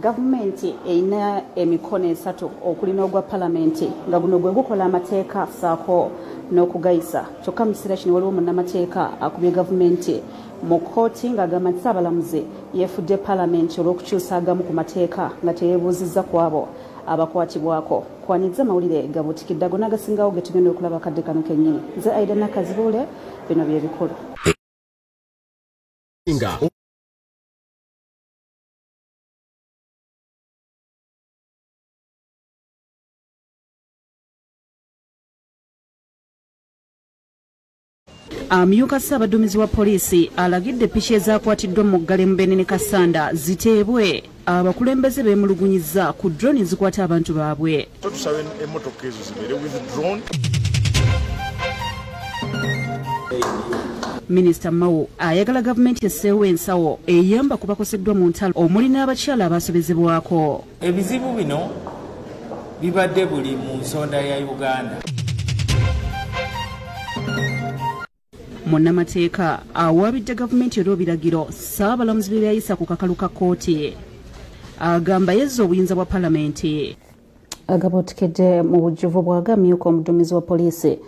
Gavumenti erina emikono esatu okuli n'ogwa palamenti nga guno gwe gukola amateeka ssaako n'okugayisa. Kyokka mu kiseera kino waliwo munnamateeka akubye gavumenti mu kkooti ng'agamba nti Ssaabalamuzi yeefudde palamenti olw'okukyusa agamu ku mateeka nga teyeebuuzizza ku abo abakwatibwako. Kwaniriza amawulire gabuutikidde ago n'agasingawo ge tugenda okulaba akadde kano kennyini. Nze Aida Nakazibuule, bino bye bikulu. Amyuka Ssaabaduumizi wa poliisi alagidde piki ezaakwatiddwa mu ggale mu Benin Kassanda ziteebwe. Abakulembeze beemulugunyizza ku drone ezikwata abantu baabwe. Tusaba emmotoka ezo zibeere withdrawn. Minisita Mao ayagala gavumenti esseewo ensawo eyamba ku bakoseddwa mu ntalo omuli n'abakyala abasobezebwako. Ebizibu bino bibadde buli mu nsonda ya Uganda. Munnamateeka awaabidde gavumenti olw'ebiragiro Ssaabalamuzi bye byayisa ku kakalu ka kkooti. Agamba yezza obuyinza bwa palamenti. Agabuutikedde mu bujjuvu bw'agamyuka omuduumizi wa poliisi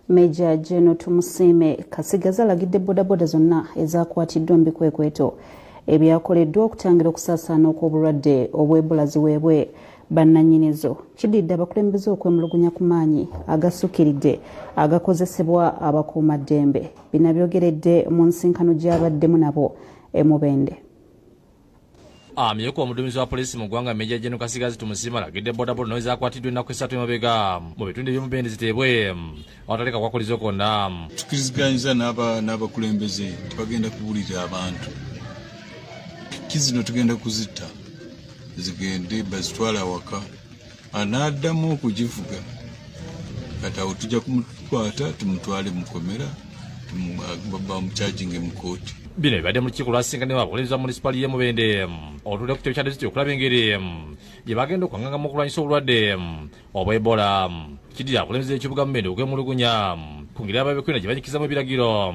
Major General Tumusiime Kasigazi alagidde bodaboda zonna ezakwatiddwa mu bikwekweto ebyakoleddwa okutangira okusaasaana okw'obulwadde obw'Ebola ziweebwe bannannyinizo. Kiddiridde abakulembeze okwemulugunya ku maanyi agasukkiridde agakozesebwa abakuumaddembe. Bino byogeredde mu nsinkano gy'abaddemu nabo e Mubende. Amyuka omuduumizi wa poliisi mu ggwanga Major General Kasigazi Tumusiime alagidde bodaboda nayo ezakwatiddwa ennaku esatu emabega mu bitundu eby'Omubende ziteebwe awatali kakwakulizo konna. Tukkiriziganyizza n'abakulembeze nti bagenda kubuulira abantu piki zino tugenda kuzitta zigende bazitwale awaka, anaaddamu okugivuga kati awo tujja kumukwata tumutwale mukomera bamukyajinge mu kkooti. Bino bibadde mu lukiiko lwasinkanye abakulembeze ba munisipaali y'e Mubende olutudde ku kitebe kya disitulikiti okulaba engeri gye bagenda okwangangamu okulwanyisa obulwadde obwa Ebola. Kiddirira abakulembeze b'ekibuga Mubende okwemulugunya ku ngeri ababekwina gye banyikizamu ebiragiro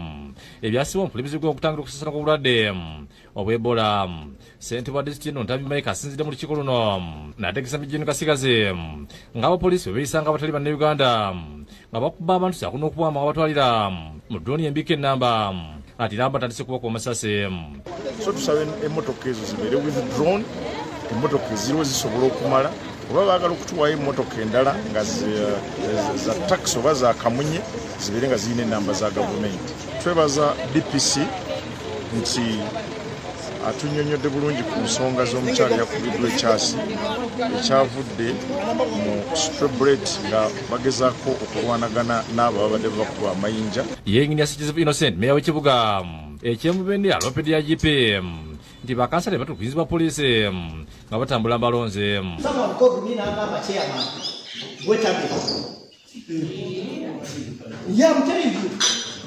ebyasibwa omukulembeze gw'okutangira okusaasaana kw'obulwadde obwa Ebola. Ssentebe wa disitulikiti eno Ntambi Mike asinzidde mu lukiiko luno n'ategeeza Major General Kasigazi ng'abapoliisi bwe beeyisa ng'abatali bannayuganda nga bakuba abantu ssaako n'okuwamba nga batwalira mu drone embika ennamba ati era batandise kubakuba amasasi. So tusaba emmotoka ezo zibeere withdrawn, emmotoka eziriwo zisobola okumala oba baagala okutuwaayo emmotoka endala nga za takisi oba za kamunye zibeere nga zirina ennamba za gavumenti. Twebaza DPC nti atunyonnyodde bulungi ku nsonga z'omukyala eyakubiddwa ekyasi ekyavudde mu strawberry nga bagezaako okulwanagana n'abo ababadde bakuba amayinja. Ye Engineer Kizibu Innocent meya w'ekibuga eky'Emubende alopedde ya GP nti bakansala batukuyirizibwa poliisi nga batambula mbalonze.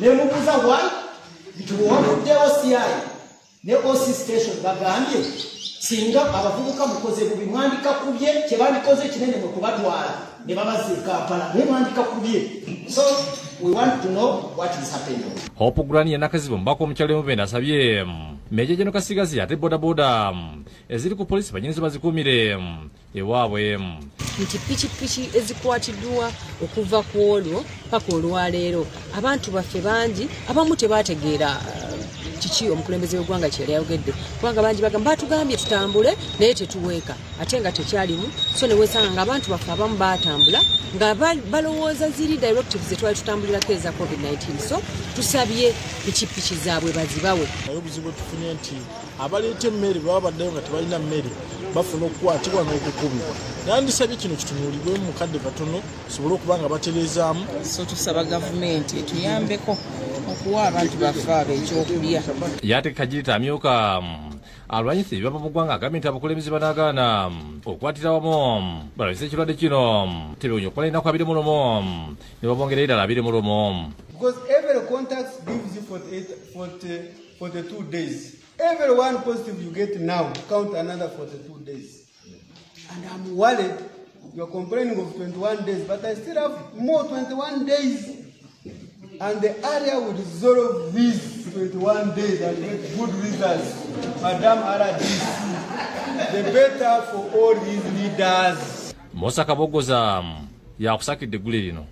Nemubuuza why nti bwewavudde OCI ne OC station bagambye singa abavubuka mukoze bubi mwandika kubye kyebandikoze kinene mwe kubatwala ne babazza e Kampala naye mwandika kubye. So we want to know what is happening. Hope Gurani Nakazibu omubaka omukyalo Mubende asabye Major General Kasigazi ate bodaboda eziri ku poliisi banyinizo bazikuumire ewaabwe. Nti pikipiki ezikwatiddwa okuva ku olwo paka olwaleero abantu baffe bangi abamu tebategeera kiki omukulembeze w'eggwanga kye yali ayogedde, kubanga bangi bagamba batugambye tutambule naye tetuweeka ate nga tekyalimu. So ne weesanga nga abantu baffe abamu baatambula nga balowooza ziri directives ze twali tutambulirako eza COVID-19. So tusabye pikipiki zaabwe bazibawe. Naye obuzibu tufunye nti abaleeta emmere baba baddayo nga tebalina mmere bafuna okukwatibwa n'okukubibwa. Nandisabye kino kitunuulibwemu mu kadde katono tusobole okuba nga batereezaamu. So tusaba gavumenti etuyambeko okuwa abantu baffe abo ekyokulya. Yate Kajirita amyuka alwanyisa ebibamba mu ggwanga agambye nti abakulembeze banaagaana okukwatira wamu balwanyise ekirwadde kino tebewunya okukola ennaku 21 ne babongera endala 21. Because every contact gives you 42 days. Every one positive you get now, count another 42 days. And I'm worried, you're complaining of 21 days, but I still have more 21 days. And the area will resolve these 21 days and get good results. Madam RDC. The better for all these leaders. Musa Kabogoza yakusakidde eggulire lino.